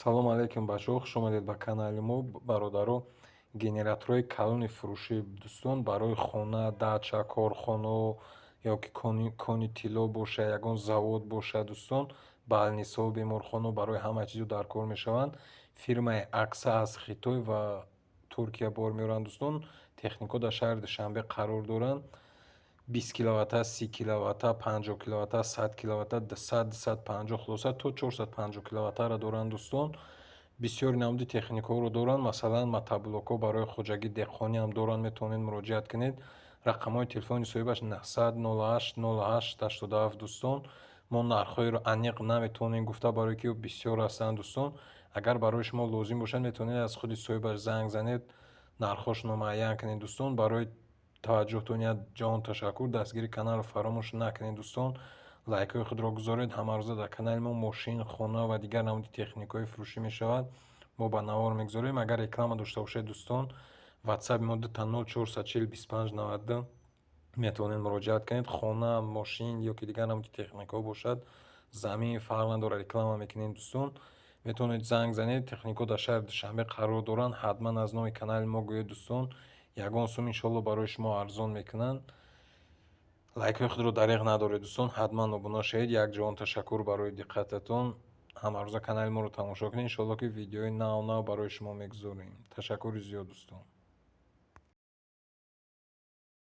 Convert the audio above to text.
Салом алейкум, бачаҳо, хуш омадед ба канали мо, бародаро. Генераторҳои калони фурӯшӣ, дӯстон, барои хона, дача, корхонао ё ки кони тилло боша, ягон завод боша, дӯстон, больницаҳо, беморхонао, барои ҳама чизо дар кор мешаванд. Фирмаи Акса аз Хитой ва Туркия бор меоранд, дӯстон. Техникаҳо дар шаҳри Душанбе қарор доранд. 20 киловатта, 30 киловатта, 50 киловатта, 100 киловатта, 200, 250, хулоса, то 450 киловаттаро доранд, дӯстон. Бисёри намуди техникаҳоро доранд, масалан, мотоблокҳо барои хоҷагии деҳқониам доранд, метавонед муроҷиат кунед. Рақамҳои телефони соҳибаш 908 08 87. Дӯстон, мо нархҳоеро аниқ наметавонем гуфта, барое ки бисёр ҳастанд, дӯстон. Агар барои шумо лозим бошад, метавонед аз худи соҳибаш занг занед, нархҳошонро муайян кунед. Дӯстон, барои таваҷҷӯҳтон як ҷаҳон ташаккур. Дастгири каналро фаромӯш накунед, дӯстон, лайкҳои худро гузоред. Ҳамарӯза дар канали мо мошин, хона ва дигар намуди техникаҳои фурӯшӣ мешавад, мо ба навор мегузорем. Агар реклама дошта бошед, дӯстон, ватсапи мо 00 440 25 92, метавонед муроҷиат кунед. Хона, мошин ё ки дигар намуди техникаҳо бошад, замин, фарқ надорад, реклама мекунем, дӯстон, метавонед занг занед. Техникаҳо дар шаҳри Душанбе қарор доранд. Ҳатман аз номи канали мо гӯед, дӯстон, ягон сум иншоалло барои шумо арзон мекунанд. Лайкҳои худро дареғ надоред, дӯстон, ҳатман обуна шавед. Як ҷаҳон ташаккур барои диққататон. Ҳамарӯза канали моро тамошо кунед, иншоалло, ки видеои нав нав барои шумо мегузорем. Ташаккури зиёд, дӯстон.